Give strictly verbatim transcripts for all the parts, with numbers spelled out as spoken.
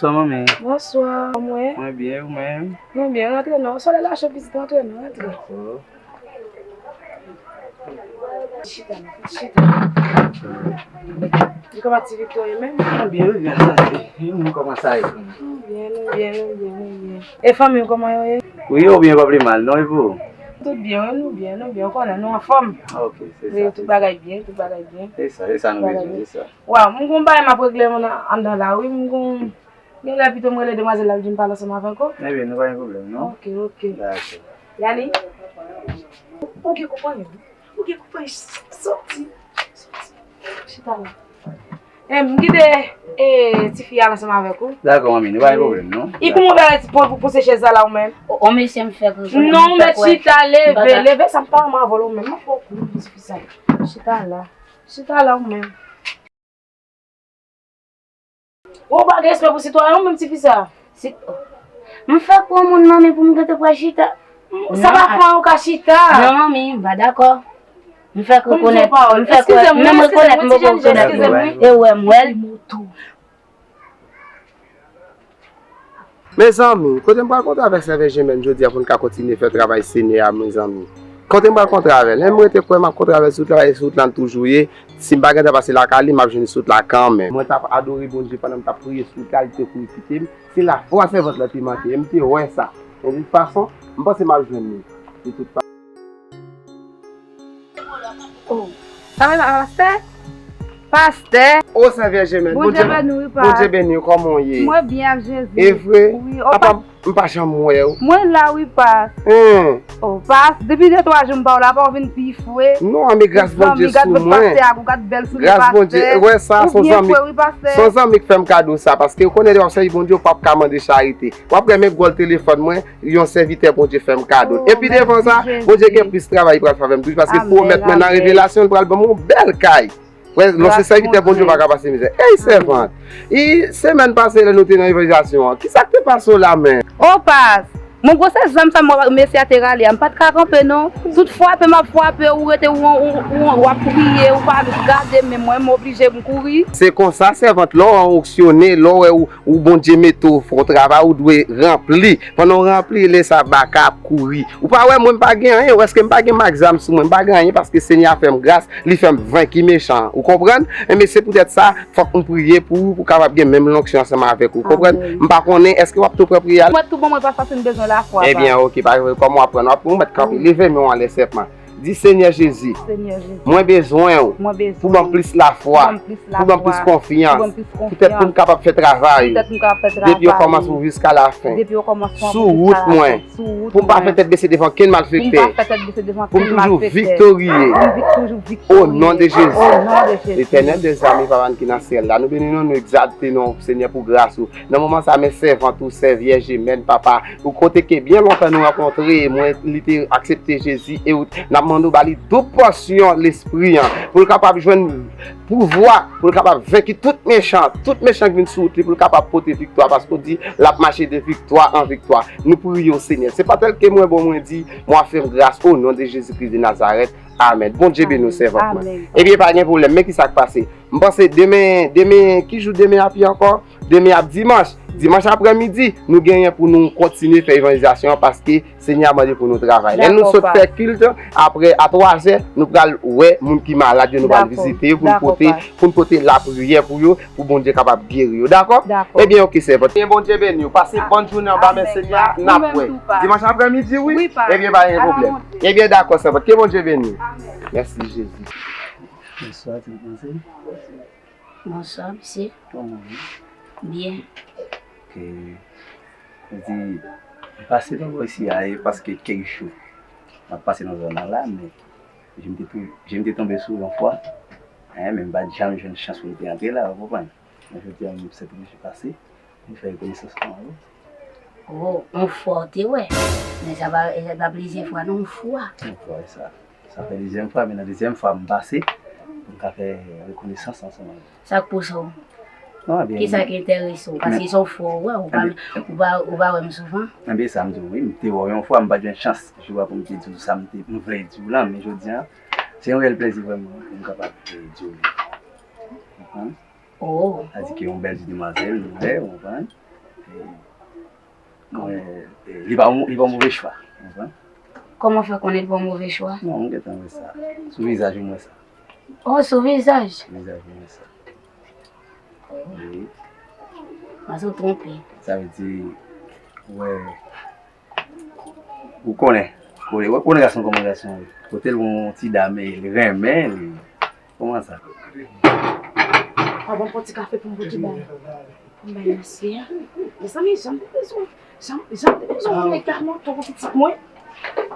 Bonswa, manmi. Bonswa, mwen. Mwen byen, ou menm? Mwen byen, rantre non. Solèy la cho, pitit, rantre non, rantre. Dakò. Chita non, chita. Ou kòman ti Victor ye menm? Mwen byen, wi, gras a Dye. E nou, kòman sa ye pou nou? Nou byen, nou byen, nou byen, nou byen. E fanmi w, kòman yo ye? Wi, yo byen, pa pli mal, non, e pou ou? Tout byen, wi, nou byen, nou byen. Ou konnen, nou anfòm. Ok, se sa, se sa. Wi, tout bagay byen, tout bagay byen. Se sa, se sa nou bezwen, se sa. Waw, m gon bagay m ap regle anndan la, wi, m gon Genlè pito m rele demwazèl la, l vin pale ansanm avèk ou. Ebyen, nou pa gen pwoblèm, non? Ok, ok. Dakò. Yani, ou gen konprann, ou gen konprann, soti, soti, chita la. Em, m kite, e, tifi a ansanm avèk ou. Dakò, manmi, nou pa gen pwoblèm, non? I pou m ouvè pou, pou, pou se chèz la, la ou menm. O, o, mesye, m fèk rekonèt. Non, men chita, leve, leve, sa m pa renmen avè w menm. M ap fè w kou, tifi sa. Chita la. Chita la ou menm. Ou pa gen respè pou sitwayen ou menm tifi sa? Si, m fèk pran moun nan men pou m gentan pral chita. Sa pa fè ou ka chita. Non, manmi, m pa dakò. M fèk rekonèt, m fèk wè, menm rekonèt, m poko rekonèt mwen. E wè, m wè l. Mezanmi, kote m pral kontre avèk sèvè Jemèn jodi a pou n ka kontinye fè travay Senyè a, mezanmi? Kote m pral kontre avè l? Lè m rete kwè m ap kontre avè l sou wout la, e sou wout la n toujou ye. Si m pa gentan pase lakay li, m ap jwenn li sou wout la kanmenm. Mwen t ap adore Bondye pandan m t ap priye sou wout la, li te kouri kite m. Se lafwa sèvant lan te manke, e m te wè sa. Men de tout fason, m panse m ap jwenn li. De tout fason. Oh. Sa va, pastè? Pastè? O, Sè Vyèj Jemèn, Bondye beni w, pa. Bondye beni w, kòman w ye? Mwen byen ak Jezi. E vre? Wi, o, papa, m pa janm wè w. Mwen la, wi, pas. Hen. O, pas, depi de twa jou m pa w la, pa w vin pi fre. Non, men gras Bondye sou mwen. Gad bout pastè a, gad bèl soulye pastè. Gras Bondye, wè sa, se yon zanmi. Ou byen fre, wi, pastè. Se yon zanmi k fè m kado sa, paske ou konnen lè w ap sèvi Bondye, ou p ap ka mande charite. W ap wè men gòl telefòn mwen, yon sèvitè Bondye fè m kado l. Epi devan sa, Bondye gen plis travay li pral fè avè m toujou, paske l pwomèt mwen nan revelasyon, l pral ban m yon bèl kay. Frè, lè w se sèvitè Bondye, ou pa ka pase mizè. Ey, sèvant! I, semèn pase, lè nou te nan evanjelizasyon an, kisa k te pase w la menm? O, pas! Mon gwo se zam sa, mwen, mesye a te rale a, m pa t ka kanpe, non. Tout frape m ap frape, ou rete, ou, ou, ou, w ap kriye, ou pa gade, men mwen, m oblije, m kouri. Se konsa, sèvant, lè w anksyone, lè w wè ou, ou Bondye mete w fè yon travay, ou dwe ranpli. Pandan w ranpli, lè sa baka ap kouri. Ou pa wè mwen m pa gen anyen, ou èske m pa gen mak zam sou mwen, m pa gen anyen paske Senyè a fè m gras, li fè m venki mechan an. Ou konprann? Enben se poutèt sa, fòk m priye pou ou, pou w kapab gen menm lonksyon ansanm avèk ou. Ou konprann? M pa konnen, èske w ap tou pran priyè a? Mwen tou bon, mwen pa santi m bezwen lafwa, pa. Ebyen, ok, pa, kòman w ap pran? W ap pran, ou mèt kanpe, leve men w anlè sèlman. Di, Senyè Jezi, mwen bezwen w pou ban m plis lafwa, pou ban m plis konfyans, poutèt pou m kapab fè travay ou depi okòmansman jiska lafen, sou wout mwen, pou m pa fè tèt bese devan kenn malfektè, pou m toujou viktorye, o non de Jezi. Letènèl dèzame, Papa n ki nan syèl la, nou beni non, nou egzalte non, Senyè, pou gras ou. Nan moman sa, men sèvant ou, Sè Vyèj Jemèn, Papa, ou kote ke byen lontan nou rankontre, mwen, li te aksepte Jezi, e ou, n ap mande w ba li doub pòsyon Lespri an, pou l kapab jwenn pouvwa, pou l kapab venki tout mechan, tout mechan ki vin sou wout li, pou l kapab pote viktwa, paske w di, l ap mache de viktwa an viktwa. Nou priye w, Senyè. Se pa tèl ke mwen bon, mwen di, mwen ap fè m gras, o non de Jezi Kris de Nazarèt. Amèn. Bondye beni w, sèvant mwen. Ebyen, pa gen pwoblèm. Men ki sa k pase? M panse demen, demen, ki jou demen ap ye ankò? Demen ap dimanch. Dimanch aprèmidi, nou genyen pou nou kontinye fè evanjelizasyon an paske Senyè a mande pou nou travay. Lè nou sot fè kilt, aprè a twazè, nou pral wè moun ki malad yo, nou pral vizite yo pou n pote, pou n pote lapriyè pou yo, pou Bondye kapab geri yo. Dakò? Ebyen, ok, sèvant. Ke Bondye beni w. Pase bòn jounen anba men Senyè a, n ap wè. Dimanch aprèmidi, wi? Ebyen, pa gen pwoblèm. Ebyen, dakò, sèvant. Ke Bondye beni w. Mèsi, Jezi. Bonswa, ti madanm. Bonswa, mesye. Kòman w ye? Byen. Ok. Mwen di, m pase pa bò isi a, e paske kèk jou m ap pase nan zòn nan la, men je m te tou-, je m te tonbe sou yon fwa. Hein, men m pa t janm jwenn chans pou m te antre la, ou konprann? Men jodi a, m sèt oblije pase. Mwen fè rekonesans pou mwen, wi. Oh, yon fwa w te wè. Men sa pa, sa pa plizyè fwa, non, yon fwa. Yon fwa, e sa. Sa fè dezyèm fwa, men nan dezyèm fwa, m pase pou m ka fè rekonesans ansanm avè w. Sa k pouse w? Non, ebyen, kisa ki enterese w? Paske se yon fwa w wè, ou pa, ou pa, ou pa wè m souvan. Ebyen, sa m di w, wi, m te wè w yon fwa, m pa t jwenn chans jou a pou m te di w sa m te, m vle di w lan, men jodi a, se yon reyèl plèzi vrèman pou m kapab, eh, di w li. Konprann? Oh. Sa di ke yon bèl ti demwazèl, nou wè, ou konprann? Mwen, li pa, li pa move chwa. Ou konprann? Kòman w fè konnen li pa move chwa? Non, m gentan wè sa. Sou vizaj ou m wè sa. Oh, sou vizaj? Sou vizaj ou m wè sa. Wi. Paske w twonpe. Sa vle di, wè, ou konnen. Ou konnen gason kòman gason ye. Kote l wè yon ti dam, li renmen, li Kòman sa? A bon, pran ti kafe pou m pote bay. Pou m bay mesye a. Mezanmi, jan m te bezwen, jan, jan m te bezwen yon nèg ak moto pou pitit mwen.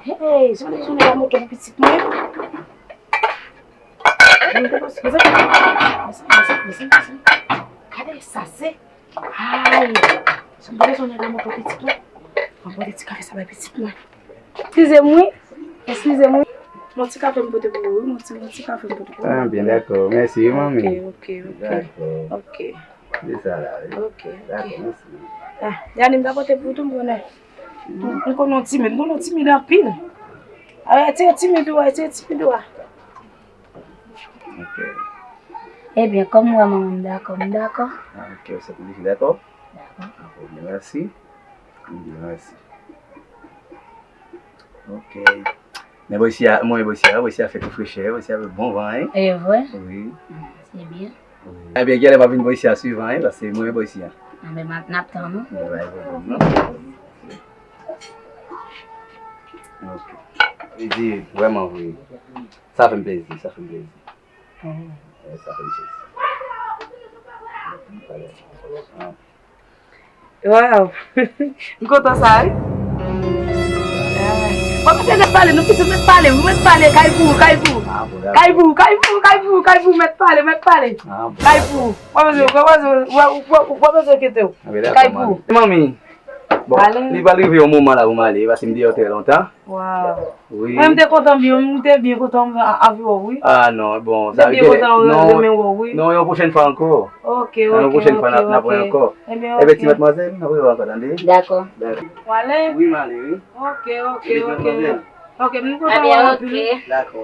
Hey, jan m te bezwen yon nèg ak moto pou pitit mwen. Jan m te bezwen, mezanmi, mezanmi, mezanmi, mezanmi. Gade sa, se Ay! Sa m pa bezwen nèg la moto pitit mwen. Mwen pote ti kafe sa bay pitit mwen. Eskize m wi. Eskize m wi. Mon ti kafe m pote pou ou wi. Mon ti, mon ti kafe m pote pou ou. Ah, byen, dakò. Mèsi wi, manmi. Ok, ok, ok. Dakò. Ok. Se sa la, wi. Ok, ok. Dakò, mèsi. Ah, Yanni, m ta pote pou ou tou, m konnen. M konnen w timid, m konnen w timid anpil. Ah, retire timid ou a, retire timid ou a. Ok. Ebyen, kòm ou wè manman m dakò, m dakò. Ah, ok, ou sot oblije dakò? Dakò. Ah, ok, mèsi. Ok, mèsi. Ok. Men bò isi a, mwen bò isi a, bò isi a fè tou frechè, bò isi a fè bon van, wi. E vre? Wi. Se byen. Wi. Ebyen, genlè m ap vin bò isi a souvan, wi, paske mwen bò isi a. Anben, m ap, n ap tann ou. Wi, pa gen pwoblèm, non. Ok. Li di, vrèman vre. Sa fè m plezi, sa fè m plezi. Sa fè m plezi. Waw. M kontan sa, wi. Bon, mete mèt pale, nou pitit mèt pale, mèt pale, kay pou, kay pou. Kay pou, kay pou, kay pou, kay pou, mèt pale, mèt pale. Kay pou. Wè, mèt pale. Wè, wè, wè, mèt kete w. Kay pou. Manmi. Bon, li pral rive yon moman la pou m ale, paske m deyò trè lontan. Waw. Wi. Mwen, m te kontan byen, m te byen kontan a-, avè w, wi. Ah, non, bon, m te byen kontan renmen w, wi. Non, yon pwochèn fwa ankò. Ok, ok, ok, ok. Yon pwochèn fwa, n ap, n ap wè ankò. Ebyen, ti madmwazèl, n ap wè ankò, tande? Dakò. Dakò. W ale? Wi, m ale, wi. Ok, ok, ok. Ok, m kontan wè w anpil. Dakò.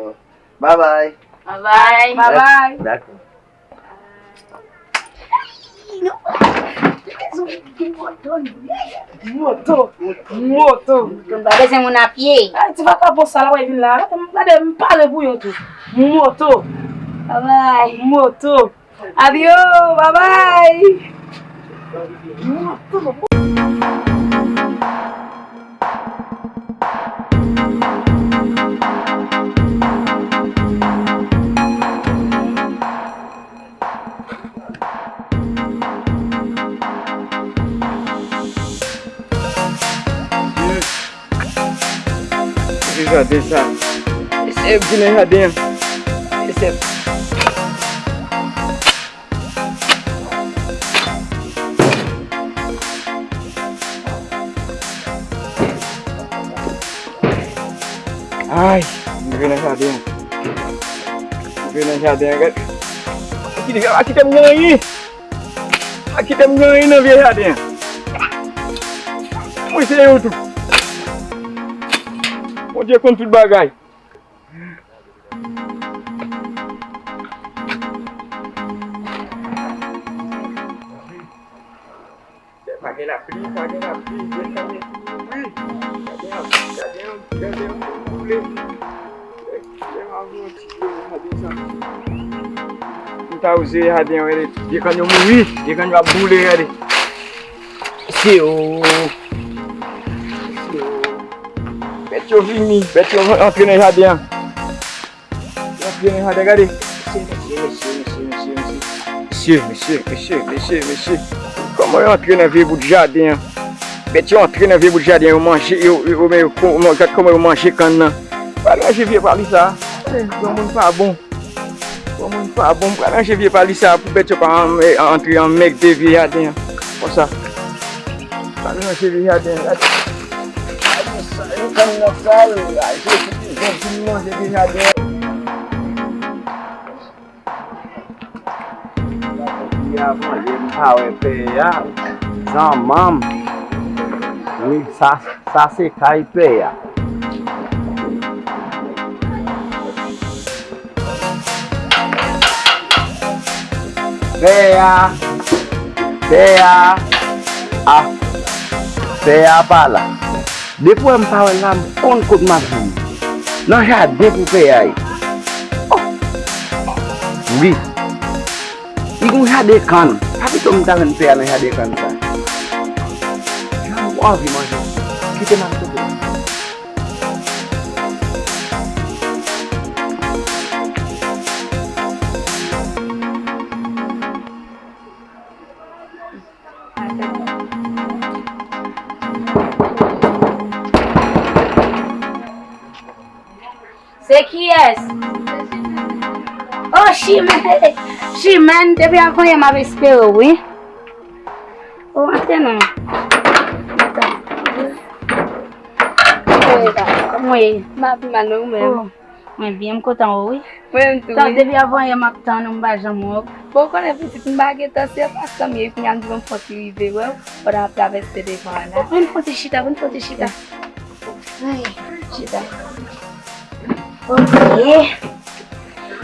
Bye bye. Bye bye. Bye bye. Dakò. Moto, moto. Moto m pa bezwen moun a pye. Ay, ti vakabon sa la, w ap vin la. Gade, m pare pou yo tou. Moto. Babay. Moto. Adyo, babay. Moto. Ki jaden sa? Esèv ki nan jaden an. Esèv. Ay, m rive nan jaden an. M rive nan jaden an, gad. Pa kite, pa kite m gen anyen. Pa kite m gen anyen nan vye jaden an. Mwen se yo tou. Bondye konn tout bagay. Pa gen lapli, pa gen lapli, gen kanmenm wi. Jaden an, jaden an, jaden an boule. Lè m ap yon ti pye jaden sa. M ta oze jaden an, gade, vye kann yo mouri, vye kann yo ap boule, gade. Mesye o. Mesye o. Bèt yo vini, bèt yo antre nan jaden an. Yo antre nan jaden, gade. Mesye, mesye, mesye, mesye, mesye. Mesye, mesye, mesye, mesye, mesye. Kòman yo antre nan vye bout jaden an? Bèt yo antre nan vye bout jaden an, yo manje, yo, yo, yo, men yo, yo, gad kòman yo manje kann nan. Pral ranje vye pali sa. Eh, granmoun pa bon. Bon, moun pa bon, m pral ranje vye pali sa pou bèt yo pa an-, antre anmède vye jaden an. Konsa. M pral ranje vye jaden an. Gade. Gade sa, yon kann nan sal. Ay, Jezi, ki jan pou m manje vye jaden an. Avan yè, m pa wè pè a. Zanmanm. Wi, sa. Sa se kay pè a. Pè a. Pè a. Ah. Pè a pa la. Depi w wè m pa wè l la, m konn kot m ap jwenn li. Nan jaden pou pè a ye. Oh! Wi. Li gen yon jaden kann. Pa pito m ta jwenn pè a nan jaden kann sa. Jan m anvi manje. Kite m al kote l. Se kiyès? Oh, Chimèn! Chimèn, depi avanyè m ap espere w, wi. Oh, antre non. Kòman w ye? M ap mal, men ou menm? Oh, mwen byen, m kontan wè w, wi. Mwen menm tou, wi. Depi avanyè m ap tann ou, m pa janm wè w. Bon, ou konnen pitit, m pa gentan, se paske m ye, kounye a m di bon m fon ti rive wè w, pandan m ap travèse devan an la. Vin fon ti chita, vin fon ti chita. Ay, chita. Ok.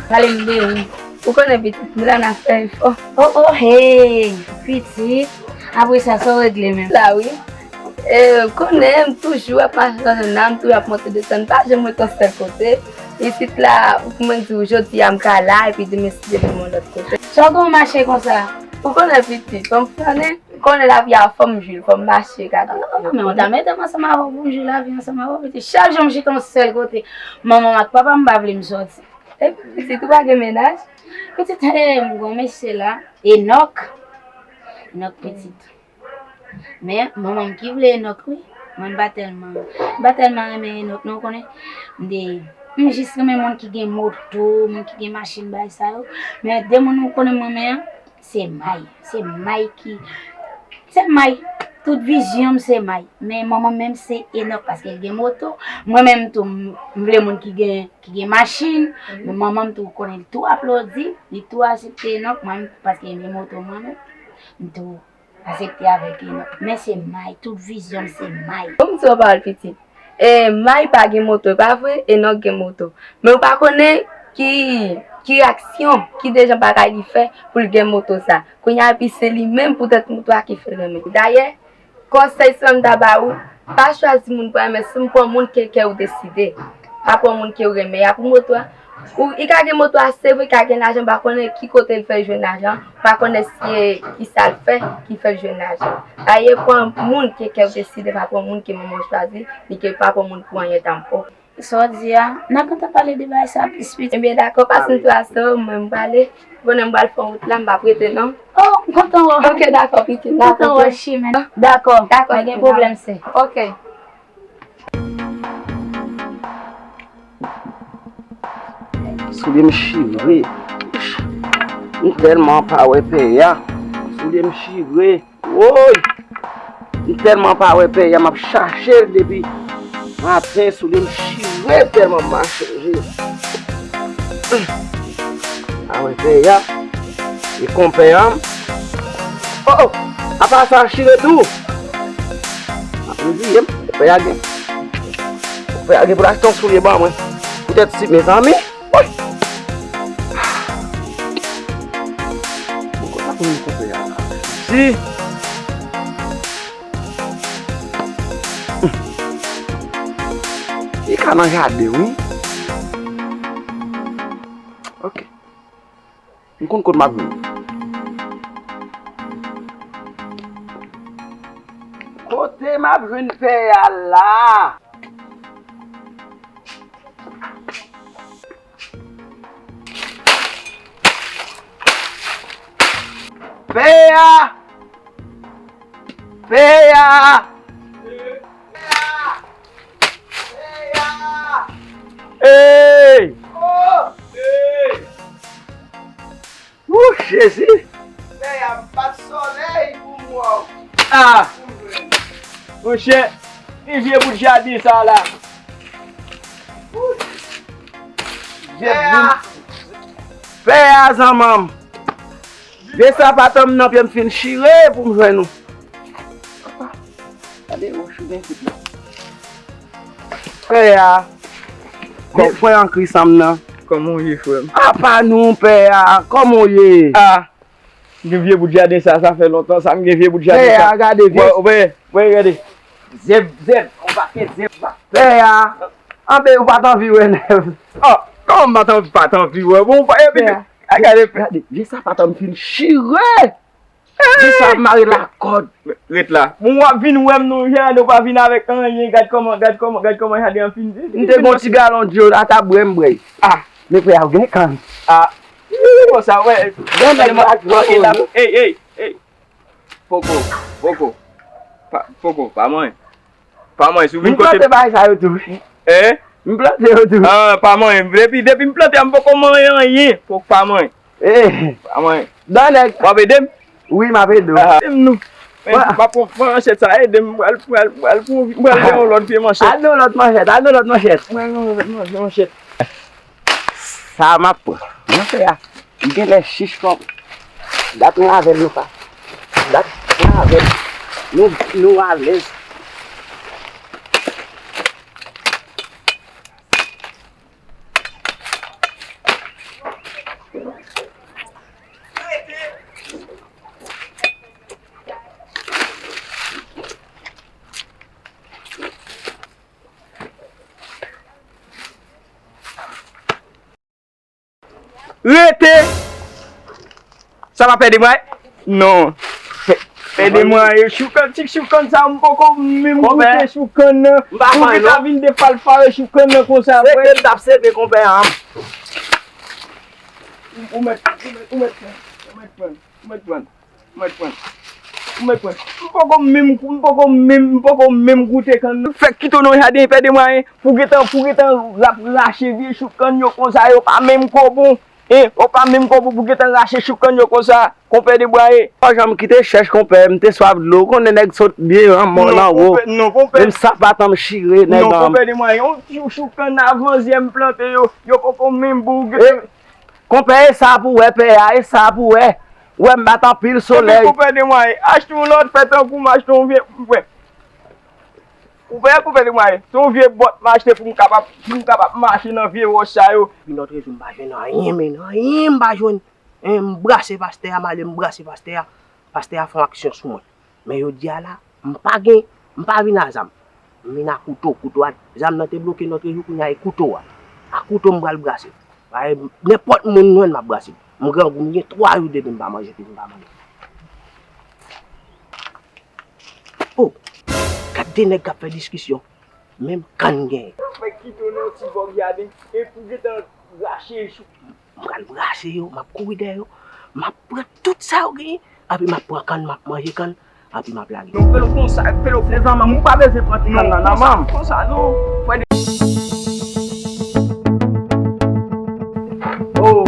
Pale m de ou. Ou konnen pitit, m la nan fè efò. Oh, oh, hey, pitit. Apre sa, sa w regle menm? La, wi. E, konnen m toujou ap mache nan zòn nan, m toujou ap monte desann, pa janm ret yon sèl kote. Isit la, pou mwen di w, jodi a m ka la, epi demen si Dye vle m yon lòt kote. Sa w gen w mache konsa? Ou konnen pitit, fò m flannen, ou konnen lavi a fò m jwi l, fò m mache gade. Ah, men w ta mete m ansanm avè w pou m jwi lavi ansanm avè w, pitit. Chak jou m chita yon sèl kote. Manman m ak papa m pa vle m sòti. Epi pitit, ou pa gen mennaj? Pitit, he, m gen yon mesye la, Enòk. Enòk pitit. Men, manman m ki vle Enòk, wi. Mwen, m pa tèlman, m pa tèlman renmen Enòk, non, ou konnen. M te, m jis renmen moun ki gen moto, moun ki gen machin, bagay sa yo. Men, de moun ou konnen m renmen an, se May. Se May ki, se May. Tout vizyon m, se May. Men, manman m menm, se Enòk, paske l gen moto. Mwen menm tou, m, m vle moun ki gen, ki gen machin. Men, manman m tou, ou konnen, li tou aplodi, li tou aksepte Enòk, mwen, paske l gen moto, mwen menm. M tou aksepte avèk Enòk. Men se May, tout vizyon m se May. Bon, m di w yon pawòl pitit. E, May pa gen moto, e pa vre? Enòk gen moto. Men ou pa konnen ki, ki aksyon, ki de jan bagay li fè pou l gen moto sa. Kounye a, epi se li menm poutèt moto a ki fè l renmen. Dayè, konsèy sa m ta ba ou, pa chwazi moun pou renmen, si w pran moun ke kè w deside. Pa pran moun ke w renmen. Y a pou moto a, Ou, li ka gen moto a, se vre, li ka gen lajan, m pa konnen ki kote l fè l jwenn lajan, m pa konnen si e kisa l fè ki fè l jwenn lajan. Dayè, pran moun ke kè w deside, pa pran moun ke manman w chwazi, ni ke pa pran moun pou anyen tanpò. Sa w di a, n a gentan pale de bagay sa plis piti. Ebyen, dakò, pase m tou aswè, mwen m prale. Konnen m pral fè wout la, m p ap rete non. Oh, m kontan wè w. Ok, dakò, pitit, m kontan wè w, Chimèn. Dakò, dakò, pa gen pwoblèm, sè. Ok. Soulye m chire. M tèlman pa wè pè a. Soulye m chire. Woy! M tèlman pa wè pè a, m ap chache l depi maten. Soulye m chire tèlman m mache. Pa wè pè a. E konpè an. Oh, oh! Apa sa chire tou? Ap reziye m. Konpè a gen, konpè a gen pou l achte yon soulye ban mwen. Poutèt si, mezanmi. Woy! Bon, kote pou mwen konpè a la? Si. Li ka nan jaden, wi. Ok. M konn kot m ap jwenn. Kote m ap jwenn pè a la? Pè a! Pè a! Ey! Wouch, Jezi! Pè a, m bat sòlèy pou m wè w. Ah! Monchè, ki vye bout jaden sa la? Pè a! Pè a, zanmanm! Vye sapat an m nan pye m fin chire pou m jwenn ou. Gade wòch ou gen isit la. Pè a. Frè an Kris an m nan. Kòman w ye, frè m? Apa nou, pè a, kòman w ye? Ah, m gen vye bout jaden sa, sa fè lontan sa, m gen vye bout jaden sa. Pè a, gade vye. Wè, wè, wè, gade. Zèb, zèb, yon pakèt zèb w ap fè a. Anben, ou pa t anvi wè nèg. Oh, kòman m pa t anvi, pa t anvi wè? Bon, pa, epi, gade, gade, je sa pa t anvi fin chire. Di sa ap mare lakòd. Ret la. Bon, w ap vin wè m non, Jade, ou pa vin avèk anyen. Gad kòman, gad kòman, gad kòman Jade an fin. M te gon ti galon dlo la, ta bwè m bwè. Ah, men frè a, ou gen kann. Ah. Konsa, wè. Gade nèg la, ok, la. Ey, ey, ey. Poko, poko. Pa, poko, pa mwen. Pa mwen, si w vin kote m. M plante bagay sa yo tou. Eh? M plante yo tou. Ah, pa mwen. Depi, depi m plante a, m poko manyen anyen. Poko pa mwen. Eh. Pa mwen. Don nèg. W ap ede m? Wi, m ap ede w. Ah, ede m non. Men, m ap pran, pran manchèt sa, ede m. M pral, pral, pral, pral, pral gen yon lòt vye manchèt. Al nan lòt manchèt, al nan lòt manchèt. Mwen, non, non, non, manchèt. Sa m ap pran. Mwen fè a. Li genlè chich kòm. Dat mwen avè l nou pa. Dat mwen avè l. Nou, nou alèz. Rete! Sa pa pèdi mwen? Non. Pèdi mwen, yo choukann, ti choukann sa, m poko menm goute choukann nan. M pa fè non. Pou ta vin defalfare choukann nan konsa, frè. Se ke m t ap sete konpè a. Ou mèt, ou mèt, ou mèt pran, ou mèt pran, ou mèt pran. Mwen pran. Mwen pran. M poko menm, m poko menm, m poko menm goute kann nan. Fèk kite w nan jaden, pèdi mwayen. Pou gentan, pou gentan rap rache vye choukann yo konsa, yo pa menm ko bon. Hein, yo pa menm ko bon pou gentan rache choukann yo konsa. Konpè debwaye. Pa janm kite chèch konpè, m te swaf dlo. Ou konnen nèg sot byen anmò nan wo. Non, konpè, non, konpè. Menm sapat an m chire, nèg an. Non, konpè debwaye. Yon ti choukann avanzyè m plante yo, yo poko menm bon. Gentan. Konpè, e sa pou wè, pè a, e sa pou wè. Wè, m bat anpil solèy. Konpè, konpè de mwayen, achte yon lòt, fè tankou m achte yon vye, konpè. Ou wè, konpè de mwayen, se yon vye bòt m achte pou m kapab, pou m kapab mache nan vye wòch sa yo. Epi lòt rezo, m pa jwenn anyen, men anyen m pa jwenn. Hein, m brase pastè a, m ale, m brase pastè a. Pastè a fè yon aksyon sou mwen. Men jodi a la, m pa gen, m pa vin a zam. M vin a kouto, kouto a, zam nan te bloke lòt jou, kounye a e kouto a. A kouto m pral brase. Paske nenpòt moun m jwenn m ap brase. M grangou, m gen twa jou depi m pa manje, depi m pa manje. Oh, gad de nèg k ap fè diskisyon. Menm kann genyen. Fè kite w nan ti vòg jaden, epi w gentan rache chou. M pral brase yo, m ap kouri dèyè yo, m ap pran tout sa yo genyen, epi m ap pran kann, m ap manje kann, epi m ap lage. Non, Pelo konsa, Pelo se zanmanm, ou pa bezwen pran ti kann nan nan men m. Konsa, konsa, non, frè de. Oh!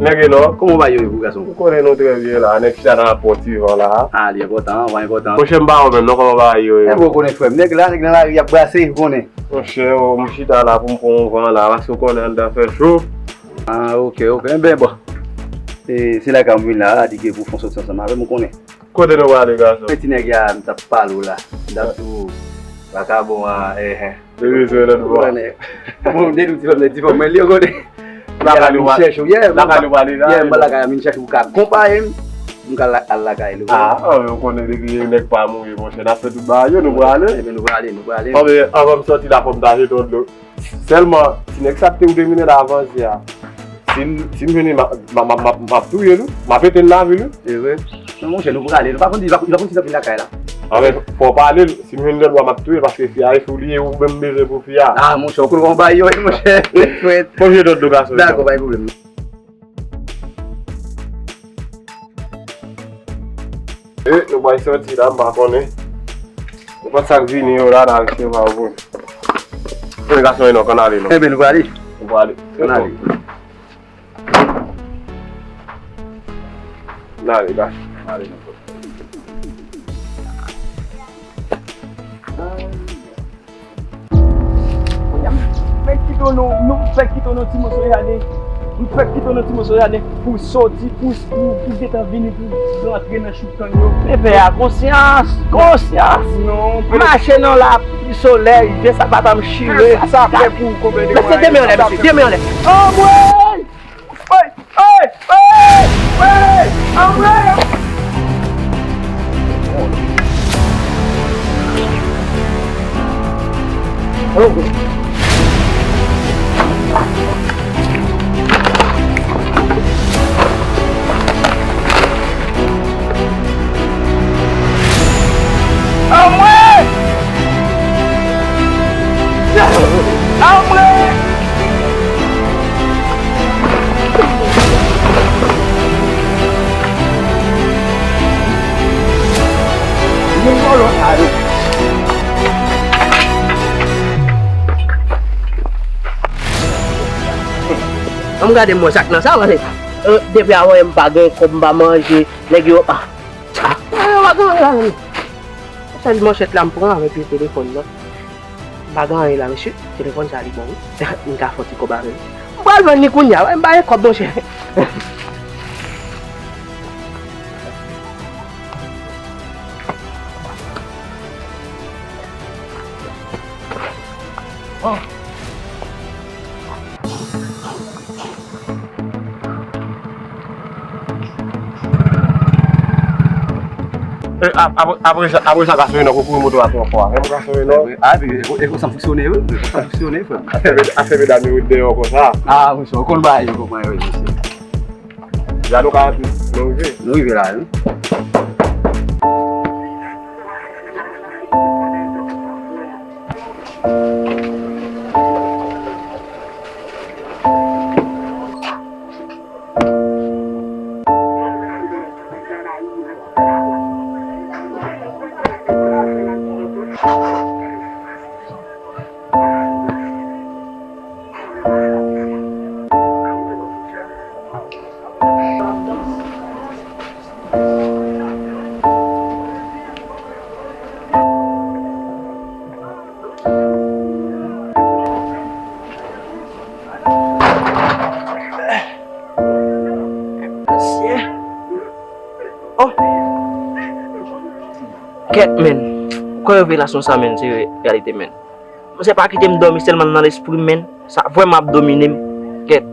Nèg e lò, kòman bagay yo ye pou gason? Ou konnen nou trè byen la, nèg chita nan pòt ivan la. Ah, li enpòtan, ou enpòtan. Monchè, m pa wè menm non, kòman bagay yo ye? Enben, ou konnen frè m, nèg la, nèg nan lari, y ap brase, ou konnen. Monchè, oh, m chita la pou m pran yon van la, paske w konnen anndan fè cho. Ah, ok, ok. Enben, bon. E, se lakay ou m vin la, a di ke pou fon soti ansanm avè m, ou konnen. Kote nou prale, gason? Ti nèg ya, m t ap pale w la. M t ap di w, vakabon an, eh, eh. Li bezwen lòt bò. Bon, m te di w ti fanm nan, ti fanm mwen, li yo konnen. Lakay li prale, yeah, m lakay li prale la, yeah, m lakay, m vin chèche pou ka konpaye m. M ka la-, al lakay li. Ah, ah, ou konnen depi nèg pa mouri, monchè, n ap fè tout bagay yo, nou prale. Ebyen, nou prale, nou prale. Anben, anvan m sòti la, fò m ta jete yon dlo. Sèlman, ti nèg sa k te ou domine la avan yè a. Si m, si m jwenn li, m ap, m ap, m ap, m ap touye l, wi. M ap pete l nan vil, wi. E vre. Non, monchè, nou prale. Nou pa konn si, nou pa konn si l ap vin lakay la. Anben, fò w pale l. Si m jwenn lòt bò, m ap touye l, paske fi a, e sou li ye, ou menm bezwen pou fi a. Ah, monchè, ou konn kòman bagay yo ye, monchè. Fò m jete lòt dlo gason. Dakò, pa gen pwoblèm. E, nou bay sòti la, m pa konnen. Nenpòt sa k vini yo la, n a resevwa yo pou nou. Kote gason yo non, k ann ale non. Enben, nou prale. Nou prale. Ann ale. N ale, gason. N ale non. Kounye a, m fèk kite w nan, m fèk kite w nan ti moso jaden. M fèk kite w nan ti moso jaden pou sòti, pou, pou, pou gentan vini, pou rantre nan choukann yo. Bebe a, konsyans, konsyans. Non, mache nan lapli solèy, je sa pa ta m chire. Sa fè pou w konpè de mwen. Mesye, de men anlè, mesye, de men anlè. Anmwey! Oy! Oy! Oy! Oy! Anmwey! An m gade m wè sa k nan sa, paske, eh, depi avanyè m pa gen kòb, m pa manje, nèg yo, ah, ah, yo pa gen anyen la menm. Sèl manchèt la m pran avèk yon telefòn nan. M pa gen anyen la, mesye. Telefòn sa li bon, wi. M ka fè yon ti kòb avè l. M pral vann li kounye a, wi, m pa gen kòb, monchè. E, ap-, ap-, apre sa, apre sa, gasolen nan kou kouri moto a twò fò. Menm gasolen nan. A, epi, e, e, e, sa fonksyone, wi. Sa fonksyone, frè m. Afè med-, afè medam yo ret deyò konsa. A, wi, sa, ou konn bagay yo, kòman yo ye, mesye. La nou ka antre, nou rive. Nou rive la, wi. Mesye. Oh. Kèt, men. Ou kwè revelasyon sa, men, se reyalite, men. Misye pa kite m dòmi sèlman nan lespri m, men. Sa vrèman ap domine m. Kèt.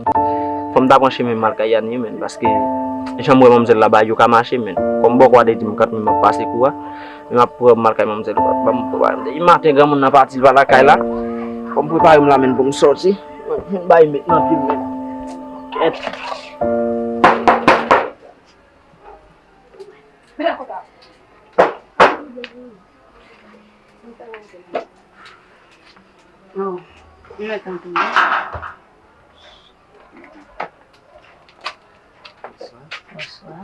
Fò m ta pran chemen m al kay Yane, men, paske jan m wè manmzèl la bagay yo ka mache, men. Kòm bòkò a te di m kat, men m ap pase kou a. Men m ap pran m al kay manmzèl. Ban m prepare m. Depi maten, granmoun nan pati, l pa lakay la. Fò m prepare m la, men, pou m sòti. Bay met nan pye m, men. Kèt. Oh, mwen tanpri. Bonswa. Bonswa.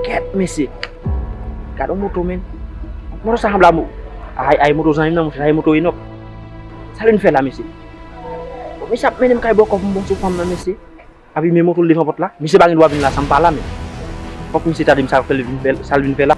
Kèt, mesye. Gade yon moto, men. Moto sa sanble a mo-, ay, ay, moto zanmi m nan, monchè, ay, moto Enòk. Sa l vin fè la, mesye? Bon, mesye ap mennen m kay bòkò pou m bon sou fanm nan, mesye. Epi men moto l devan pòt la. Misye pa gen dwa vin la san m pa la, men. Fòk misye ta di m sa l vin fè, sa l vin fè la.